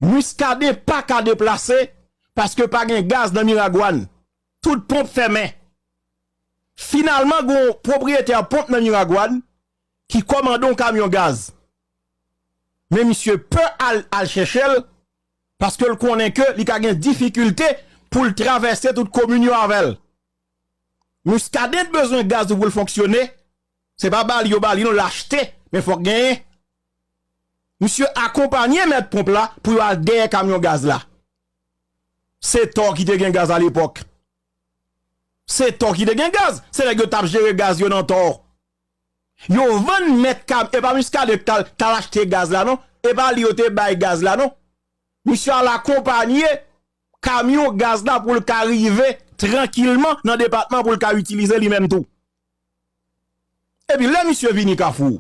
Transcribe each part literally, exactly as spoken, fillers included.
Muscadin pa ka deplase paske pa gen gaz nan Miragwàn. Tout ponp fèmen. Finalman, gen yon pwopriyetè ponp nan Miragwàn ki kòmande yon kamyon gaz. Men misye pè al, al chèche l, paske l konnen ke li ka gen difikilte pou l travèse tout komin yo avè l. Muscadin t bezwen gaz pou l fonksyone. Se pa ba li yo ba li non, l achte, men fòk genyen. Misye akonpanye mèt ponp la pou yo al dèyè kamyon gaz la. Se Tò ki te gen gaz alepòk. Se Tò ki te gen gaz. Se nèg yo t ap jere gaz yo nan Tò. Yo vann mèt kam, e pa Muscadin k t al, t al achte gaz la non. E pa li yo te bay gaz la non. Misye al akonpanye kamyon gaz la pou l ka rive trankilman nan depatman pou l ka itilize li menm tou. Epi lè misye vini Kafou,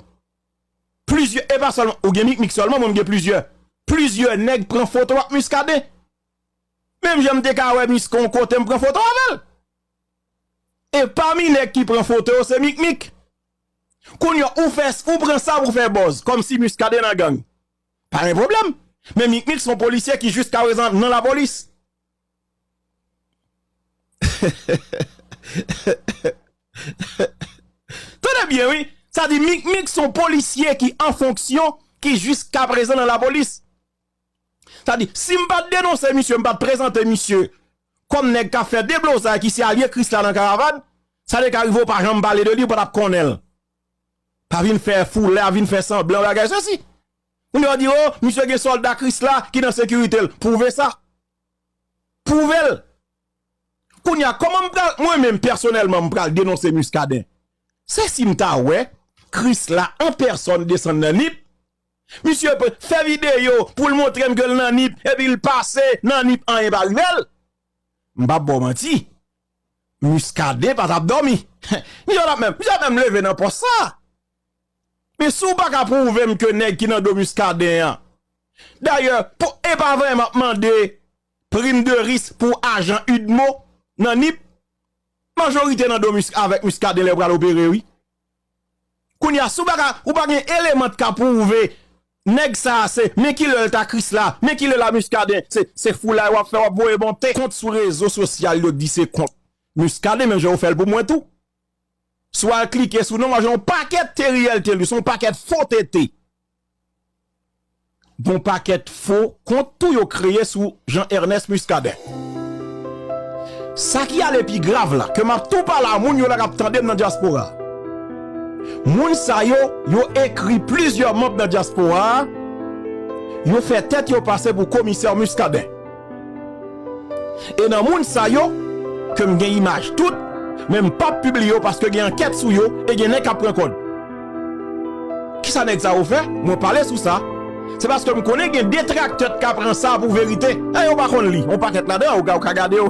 plizyè, e pa sèlman, ou gen Mikmik sèlman, mwen m gen plizyè. Plizyè nèg pran foto ak Muscadin. Menm jan m te ka wè Muscadin yon kote m pran foto avè l. E pami nèg ki pran foto yo, se Mikmik. Kounye a, ou fè, ou pran sa pou fè buzz, kòmsi Muscadin nan gang. Pa gen pwoblèm. Men Mikmik se yon polisye ki jiskaprezan nan lapolis. Tande byen, wi. Sa di Mikmik se yon polisye ki an fonksyon, ki jiskaprezan nan lapolis. Sa di, si m pa t denonse misye, m pa t prezante misye kòm nèg k ap fè deblozay ki se alye Krisla nan Karavàn, sa te ka rive w pa janm pale de li, ou pa t ap konnen l. Pa vin fè foulè, vin fè sanblan, bagay sesi. Kounye a w di, o, misye gen sòlda Krisla ki nan sekirite l. Pwouve sa. Pwouve l. Kounye a, kòman m pral, mwen menm pèsonèlman, m pral denonse Muscadin? Se si m ta wè Krisla an pèsòn desann nan Nip, misye p-, fè videyo pou l montre m ke l nan Nip, epi l pase nan Nip, anyen pa rive l. M p ap ba w manti. Muscadin pa t ap dòmi. Misye pa t ap menm, misye pa t menm leve nan pòs sa. Men si w pa ka pwouve m ke nèg ki nan do Muscadin an. Dayè, pou, e pa vrèman ap mande prim de risk pou ajan UDMO nan Nip, majorite nan do Mus-, avèk Muscadin lè yo pral opere, wi. Kounye a, si w pa ka, ou pa gen eleman t ka pwouve nèg sa a se, men kilè l ta Krisla, men kilè l a Muscadin, se, se foulay w ap fè, w ap voye monte. Kont sou rezo sosyal yo di se kont Muscadin, menm jan yo fè l pou mwen tou. Si w al klike sou non, w a jwenn yon pakèt T R I L T, li se yon pakèt fo T T. Gon pakèt fo kont tou yo kreye sou Jean Ernest Muscadin. Sa ki ale pi grav la, ke m ap tou pale a moun yo la k ap tande m nan dyaspora. Moun sa yo, yo ekri plizyè manm nan dyaspora a, yo fè tèt yo pase pou komisè Muscadin. E nan moun sa yo, ke m gen imaj tout, men m p ap pibliye yo paske gen ankèt sou yo e gen nèg k ap pran kòd. Kisa nèg sa yo fè? Mwen pale sou sa. Se paske m konnen gen detraktè k ka pran sa pou verite. E yo pa konn li. Yon pakèt ladan yo, ou ka, ou ka gade yo.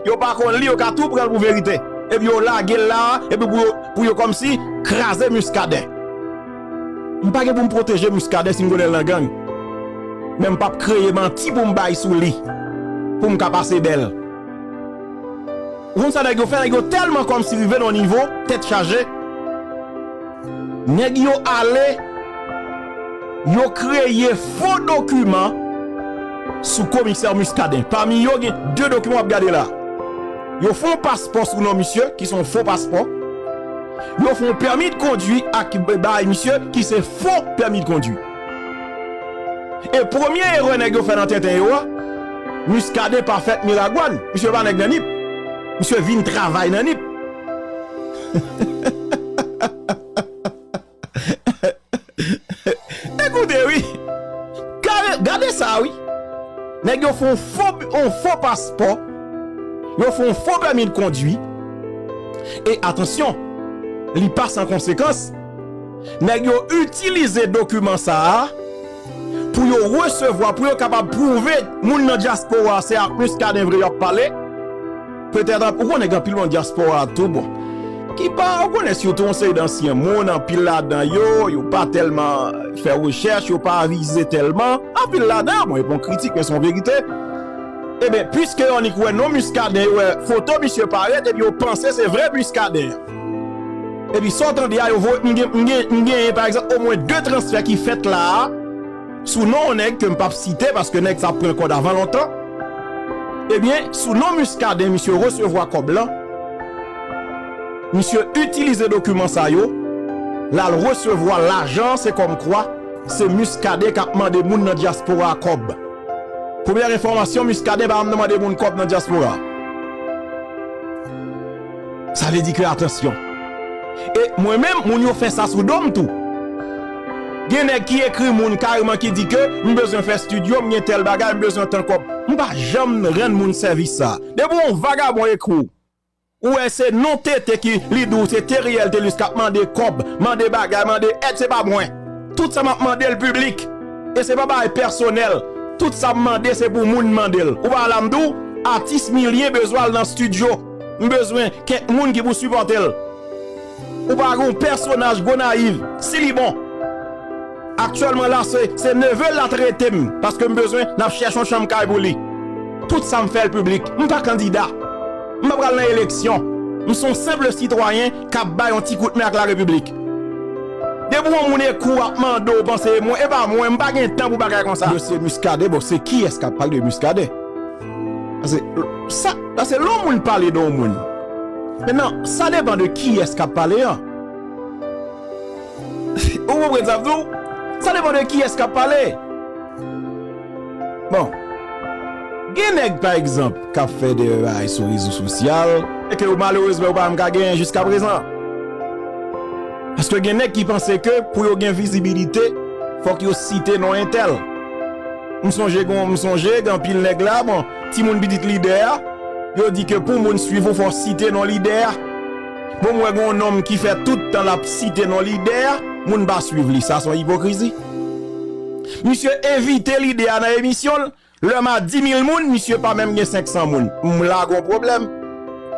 Yo pa konn li, yo ka tou pran l pou verite. Epi yo lage l la, epi pou yo, pou yo kòmsi kraze Muscadin. M pa gen pou m pwoteje Muscadin si m konnen l nan gang. Men m p ap kreye manti pou m bay sou li. Pou m ka pase bèl. Ou konn sa nèg yo fè? Nèg yo tèlman kòmsi rive nan yon nivo, tèt chaje. Nèg yo ale, yo kreye fo dokiman sou komisè Muscadin. Pami yo, gen de dokiman w ap gade la. Yo fè yon paspò sou non misye, ki se yon fo paspò. Yo fè yon pèmi de kondwi ak bay misye, ki se fo pèmi de kondwi. E premye erè nèg yo fè nan tenten yo a, Muscadin pa fèt Miragwàn. Misye pa nèg nan Nip. Misye vin travay nan Nip. Ekoute, wi. Gade, gade sa, wi. Nèg yo fè yon fo, yon fo paspò. Yo fè yon fo pèmi de kondwi. E atansyon, li pa san konsekans. Nèg yo itilize dokiman sa a pou yo resevwa, pou yo kapab pwouve moun nan dyaspora a se ak Muscadin vre y ap pale. Petèt, ou konnen gen anpil moun nan dyaspora a tou, bon, ki pa, ou konnen sitou yon seri d ansyen moun, anpil ladan yo, yo pa tèlman fè rechèch, yo pa avize tèlman. Anpil ladan yo, bon, e pa yon kritik, men se yon verite. Ebyen, piske yo annik wè non Muscadin, yo wè foto misye parèt, epi yo panse se vrè Muscadin. Epi sa w tande a, yo voye, m gen, m gen, m genyen, pa egzanp, omwen de transfè ki fèt la a, sou non yon nèg ke m p ap site paske nèg sa ap pran kòd avan lontan. Ebyen, sou non Muscadin, misye resevwa kòb lan. Misye itilize dokiman sa yo. L al resevwa lajan, se kòmkwa se Muscadin k ap mande moun nan dyaspora a kòb. Premyè enfòmasyon, Muscadin pa janm mande moun kòb nan dyaspora. Sa vle di ke atansyon. E mwen menm, moun yo fè sa sou do m tou. Gen nèg ki ekri moun kareman ki di ke m bezwen fè estidyo, m gen tèl bagay, m bezwen tan kòb. M pa janm rann moun sèvis sa. Depi yon vagabon ekri w, ou wè se non Tete ki li di w se Teriel Telus k ap mande kòb, mande bagay, mande èd, se pa mwen. Tout sa m ap mande l piblik. E se pa bagay pèsonèl. Tout sa m mande se pou moun mande l. Ou pa la m di w, atis Milien bezwen al nan estidyo. M bezwen kèk moun ki pou sipòte l. Ou pa gen yon pèsonaj Gonayiv, si li bon. Aktyèlman la, se, se neve l la trete m, paske m bezwen, n ap chèche yon chanm kay pou li. Tout sa m fè l piblik. M pa kandida. M pa pral nan eleksyon. M se yon senp sitwayen k ap bay yon ti kout men ak larepiblik. Depi yon moun ekri w ap mande w panse e mwen, e pa mwen, m pa gen tan pou bagay konsa. Mesye Muscadin, bon, se kiyès k ap pale de Muscadin? Sa se, sa, sa se lè yon moun pale de yon moun. Mentnan, sa depann de kiyès k ap pale an. Ou konprann sa m di w? Sa depann de kiyès k ap pale. Bon. Gen nèg, pa egzanp, k ap fè de bagay sou rezo sosyal, e ke yo malerezman yo pa menm ka genyen jiskaprezan. Paske gen nèg ki panse ke pou yo gen vizibilite, fòk yo site non entèl. M sonje gen, m sonje gen anpil nèg la, bon, timoun pitit lidè a, yo di ke pou moun swiv ou, fò w site non lidè a. Bon, m wè gen yon nonm ki fè tout tan l ap site non lidè a, moun pa swiv li. Sa se yon ipokrizi. Misye envite lidè a nan emisyon l, lè m a di mil moun, misye pa menm gen senk san moun. M la gon pwoblèm.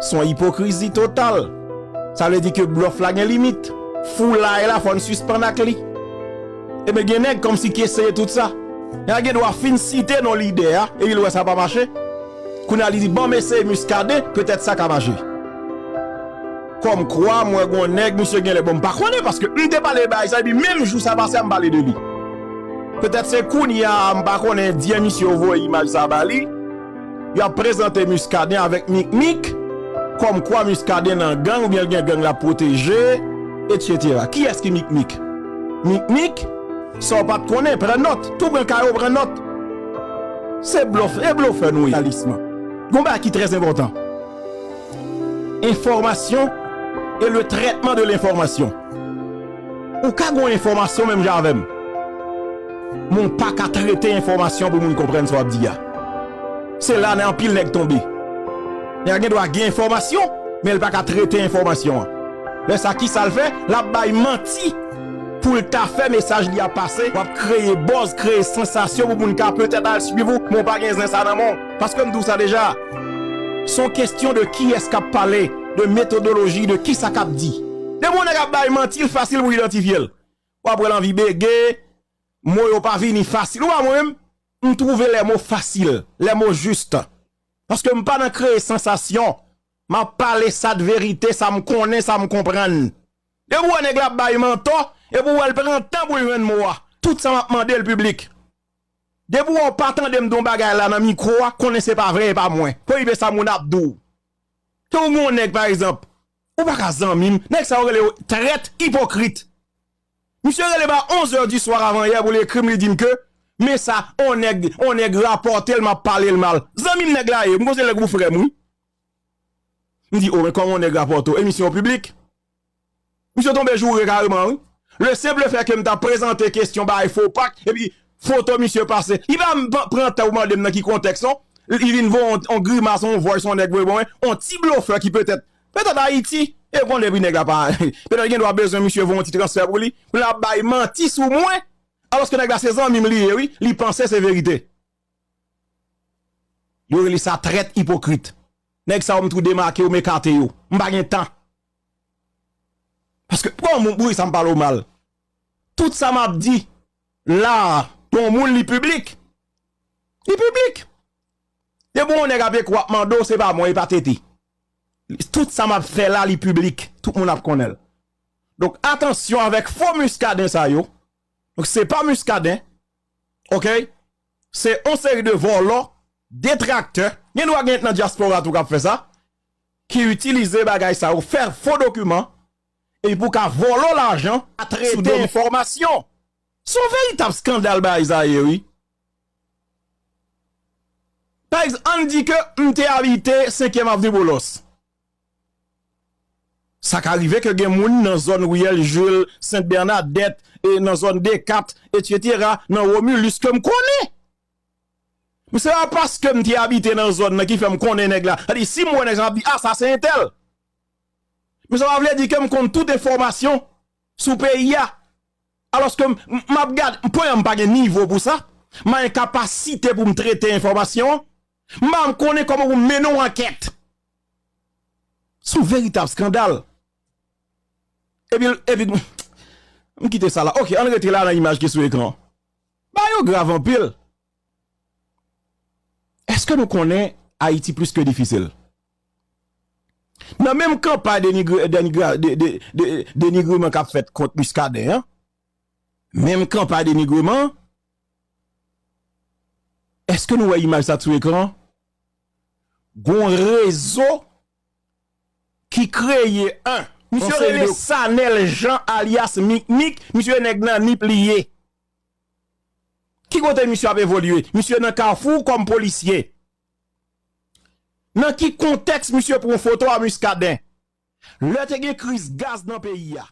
Se yon ipokrizi total. Sa vle di ke blòf la gen limit. Foulay la, fò n sispann ak li. Ebyen, gen nèg kòmsi ki eseye tout sa. Nèg la gen dwa fin site non lidè a, epi l wè sa pa mache. Kounye a li di, "Ban m eseye Muscadin, petèt sa ka mache." Kòmkwa, m wè gon nèg, misye genlè, bon, m pa konnen, paske m te pale bagay sa, epi menm jou sa pase a, m pale de li. Petèt se kounye a, m pa konnen, dye misye yo voye imaj sa ba li. Y ap prezante Muscadin avèk Mikmik, kòmkwa Muscadin nan gang, oubyen l gen gang l ap pwoteje, etsetera. Kiyès ki Mikmik? Mikmik, sa w pa t konnen, pran nòt. Tou pran kaye w, pran nòt. Se blòf, e blofè nou ye, jounalisman. Gon bagay ki trè enpòtan. Enfòmasyon e le trètman de lenfòmasyon. Ou ka gen yon enfòmasyon menm jan avè m. Men w pa ka trete enfòmasyon pou moun konprann sa w ap di a. Se la nan anpil nèg tonbe. Nèg la gen dwa gen enfòmasyon, men l pa ka trete enfòmasyon an. Lè sa, kisa l fè? L ap bay manti pou l ta fè mesaj li a pase. W ap kreye buzz, kreye sansasyon pou moun ka petèt al swiv ou, men w pa gen zen sa nan men w. Paske m di w sa deja. Se yon kesyon de kiyès k ap pale, de metodoloji, de kisa k ap di. Depi yon nèg ap bay manti, l fasil pou idantifye l. W ap wè l anvi bege, mo yo pa vini fasil. Ou pa mwen menm, m twouve lè mo fasil, lè mo jis. Paske m pa nan kreye sansasyon. M ap pale sa de verite, sa m konnen, sa m konprann. Depi w wè nèg la ap bay mantò, epi w wè l pran tan pou l jwenn mo a. Tout sa m ap mande l piblik. Depi w wè w pa tande m di yon bagay la nan mikwo a, konnen se pa vre, e pa mwen. Pwoyibe sa moun ap di w. Ke w gen yon nèg, pa egzanp, ou pa ka zanmi m. Nèg sa yo rele yo trèt, ipokrit. Misye rele m a onz è di swa avan yè pou l ekri m, li di m ke, men sa, on nèg, on nèg rapòte l, m ap pale l mal. Zanmi m nèg la ye, m konsidere l kou frè m, wi. M di, o, men kòman on nèg rapòte w? Emisyon piblik. Misye tonbe joure kareman, wi. Le simple fait ke m ta prezante kesyon bagay fo pak, epi foto misye pase. Li pa m pa- pran tan pou mande m nan ki kontèks, non. Li vin voye on, on grimas, on voice, on nèg voye bon, on ti blofè ki petèt, petèt Ayiti. E w konnen epi nèg la pa, petèt gen dwa bezwen misye voye on ti transfè pou li, pou l ap bay manti sou mwen. Alòske nèg la se zanmi m li ye, wi. Li panse se verite. Yo rele sa trèt ipokrit. Nèg sa yo m tou demake yo, m ekate yo. M pa gen tan. Paske, bon, moun, wi, sa m pale w mal. Tout sa m ap di la, bon, moun li piblik. Li piblik. Depi yon nèg ap ekri w ap mande w, se pa mwen, e pa Tete. Tout sa m ap fè la, li piblik. Tout moun ap konnen l. Donk, atansyon avèk fo Muscadin sa yo. Donk, se pa Muscadin. Ok? Se yon seri de vòlò, detraktè, gen dwa gen nan dyaspora tou k ap fè sa, ki itilize bagay sa yo, fè fo dokiman, epi pou ka vòlò lajan, a trete enfòmasyon. Se yon veritab eskandal bagay sa ye, wi. Pa egzanp, ann di ke m te abite senkyèm Avni Boulos. Sa ka rive ke gen moun nan zòn Riyèl Jil, Sent Bènadèt, e nan zòn Dekat, etsetera, nan Romilus ke m konnen. Men se pa paske m te abite nan zòn nan ki fè m konnen nèg la. Sa di, si m wè nèg sa, m ap di, a, sa se entèl. Men sa pa vle di ke m konn tout enfòmasyon sou peyi a. Alòske m, m, m ap gade, premyèman, m pa gen nivo pou sa. M pa gen kapasite pou m trete enfòmasyon an. M pa menm konnen kòman pou m mennen yon ankèt. Se yon veritab eskandal. Epi, epi, m kite sa la. Ok, ann rete la nan imaj ki sou ekran. Bagay yo grav anpil. Èske nou konnen Ayiti plis ke difisil? Nan menm kanpay denigre, denigre, de, de, de, denigreman k ap fèt kont Muscadin an, menm kanpay denigreman, èske nou wè imaj sa sou ekran? Gon rezo ki kreye, en, misye rele Sanel Jean alyas Mikmik, misye nèg nan Nip li ye. Ki kote misye ap evolye? Misye nan Kafou kòm polisye. Nan ki kontèks misye pran foto a Muscadin? Lè te gen kriz gaz nan peyi a.